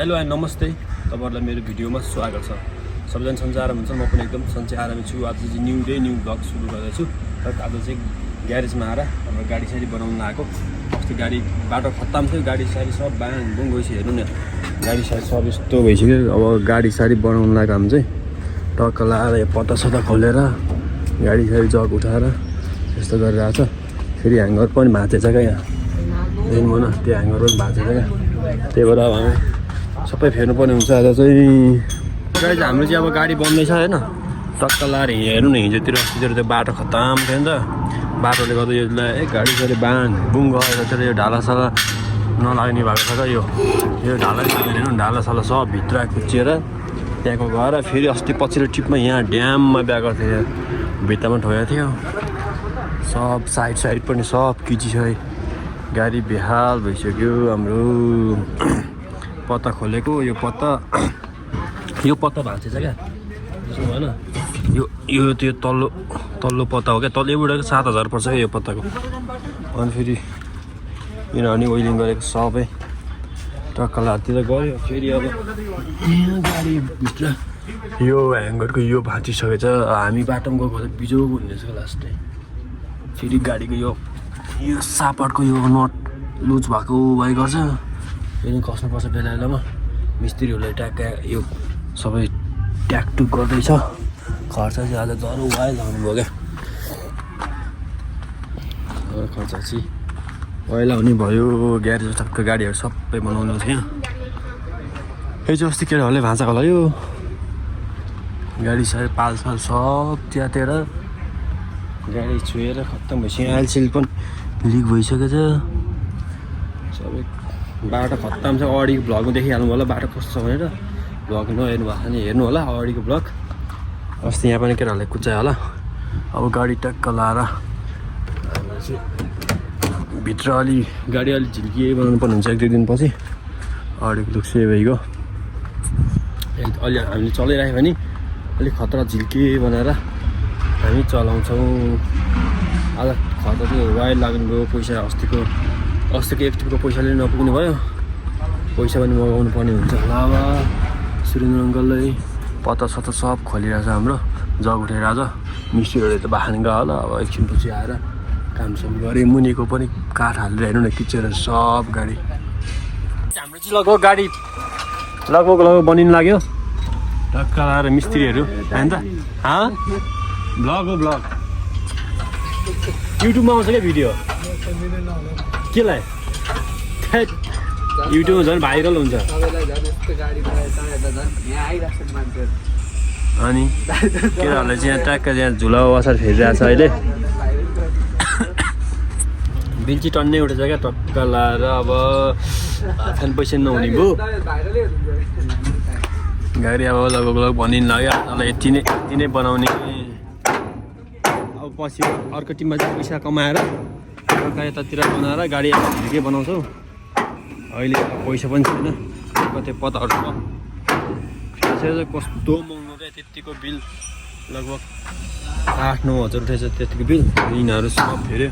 Hello and नमस्ते, तपाईहरुलाई मेरो भिडियोमा स्वागत छ। सबैजना सन्चै आराम हुन्छ, म पनि एकदम सन्चै आरामै छु। आज चाहिँ न्यू डे न्यू ब्लग सुरु गर्दैछु। र आज चाहिँ ग्यारेजमा आएर हाम्रो गाडी साडी बनाउन आएको। अस्ति गाडी बाटो खत्तम थियो, गाडी साडी सब बाङबुङ भइसक्यो। हेर्नु न, गाडी साडी सब यस्तो भइसक्यो। अब गाडी साडी बनाउन लागेको हामी चाहिँ टक्क लाएर यो पत्ता सत्ता खोलेर गाडी साडी जग उठाएर यस्तो गरेर आएको छ। फेरि ह्याङ्गर पनि भाँचेछ क्या यहाँ, हेर्नु न, त्यो ह्याङ्गर पनि भाँचेछ क्या। त्यही भएर अब हामी सबै फेर्नुपर्ने हुन्छ। आज चाहिँ गाडी हाम्रो चाहिँ अब गाडी बन्दैछ होइन, टक्क लाएर हेर्नु न, हिजोतिर अस्तितिर त्यो बाटो खत्तम थियो नि त, बाटोले गर्दा यसलाई गाडी साडी बुङ गएर यो ढालासाला नलाग्ने भएको छ क्या। यो ढाला हेर्नु, ढालासाला सब भित्र कुचिएर त्यहाँको गएर फेरि अस्ति पछिल्लो ट्रिपमा यहाँ ड्याममा बिहा थियो, भित्तामा ठोकेको थियो। सब साइड पनि सब किचिसक्यो, गाडी बेहाल भइसक्यो। हाम्रो पत्ता खोलेको यो पत्ता भाँचेछ क्या, बुझ्नु भएन। यो त्यो तल्लो पत्ता हो क्या, तल्लो एउटा 7,000 पर्छ क्या यो पत्ताको। अनि फेरि किनभने ओइलिङ गरेको सबै टक्कलातिर गयो। फेरि अब गाडीभित्र यो ह्याङ्गरको यो भाँचिसकेछ। हामी बाटोमा गएको बिजोग हुने रहेछ लास्टै। फेरि गाडीको यो सापटको यो नट लुज भएको भइ गर्छ, फेरि खस्नुपर्छ बेला बेलामा। मिस्त्रीहरूले ट्याक्क यो सबै ट्याकटुक गर्दैछ। खर्च चाहिँ आज जरो वाइ लाउनु भयो क्या, खर्च चाहिँ वाइ लाउने भयो। ग्यारेज टक्क गाडीहरू सबै बनाउनु थियो। यो चाहिँ अस्ति केटाहरूले भाँचा होला, यो गाडी साडी पालसाल सब च्यातेर गाडी छुएर खत्तम भइसक्यो। आइलसिल पनि लिक भइसकेको छ सबै। बाटो खत्तम छ। अगाडिको भ्लगमा देखिहाल्नु होला बाटो कस्तो छ भनेर। भ्लग नहेर्नु भएको भने हेर्नु होला अगाडिको भ्लग। अस्ति यहाँ पनि केटाहरूले कुचायो होला। अब गाडी टक्क लाएर भित्र अलि गाडी अलिक झिल्किए बनाउनु पर्ने हुन्छ 1-2 दिनपछि। अगाडिको लुक सेभ भइगयो। अलि हामीले चलाइराख्यो भने अलिक खतरा झिल्किए बनाएर हामी चलाउँछौँ। आज खर्च चाहिँ वायर लाग्नु गयो, पैसा अस्तिको एक ट्रिपको पैसाले नपुग्नु भयो, पैसा पनि मगाउनु पर्ने हुन्छ। ल अब सुरेन्द्र अङ्कलले पत्ता सत्ता सब खोलिरहेछ हाम्रो, जग उठेर आज। मिस्त्रीहरूले त बाख्न गयो होला। अब एकछिनपछि आएर कामसाम गरेँ। मुनिको पनि काठ हालेर हेर्नु न, किचेर सब गाडी हाम्रो चाहिँ लगभग बनिनु लाग्यो। टक्क आएर मिस्त्रीहरू होइन त। ब्लग हो ब्लग, युट्युबमा आउँछ क्या भिडियो। केलाई युट्युबमा झन् भाइरल हुन्छ। अनि केटाहरूले चाहिँ यहाँ ट्याक्क यहाँ झुला वासर फेरिरहेको छ अहिले। बिल्ची टन्नै उठेछ क्या, टक्क लाएर अब खान पैसा नहुने भयो। गाडी अब लगभग बनिनु लाग्यो। यति नै बनाउने। अब पछि अर्को टिममा चाहिँ पैसा कमाएर अर्का यतातिर बनाएर गाडी झिल्के बनाउँछौँ। अहिले पैसा पनि छैन। कतै पत्ताहरू छ कस्तो महँगो क्या, त्यतिको बिल लगभग 8-9 हजार उठेछ त्यतिको बिल। यिनीहरू सब फेऱ्यो।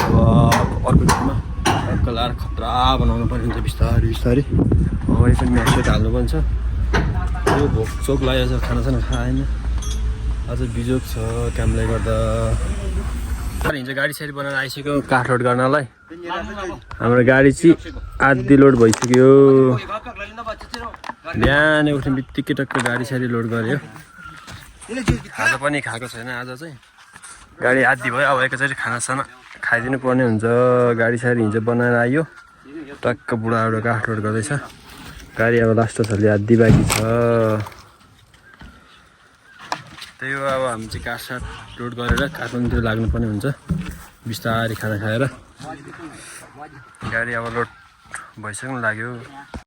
अब अर्को टिममा टक्क लाएर खतरा बनाउनु पर्ने हुन्छ बिस्तारै। अगाडि पनि म्यासेट हाल्नु पर्छ। यो भोकचोक लागेको छ, खानासाना खाएन। आज बिजोग छ कामले गर्दा। हिजो गाडी साडी बनाएर आइसक्यो काठ लोड गर्नलाई। हाम्रो गाडी चाहिँ आधी लोड भइसक्यो। बिहानै उठ्ने बित्तिकै टक्क गाडी साडी लोड गऱ्यो। खाजा पनि खाएको छैन आज चाहिँ, गाडी आधी भयो। अब एकैचोटि खानासाना खाइदिनु पर्ने हुन्छ। गाडी साडी हिजो बनाएर आयो, टक्क बुढाबाट काठ लोड गर्दैछ। गाडी अब लास्ट छ, आधी बाँकी छ। त्यही हो, अब हामी चाहिँ काठसाट लोड गरेर काठमाडौँतिर लाग्नुपर्ने हुन्छ बिस्तारै खाना खाएर। गाडी अब लोड भइसक्नु लाग्यो।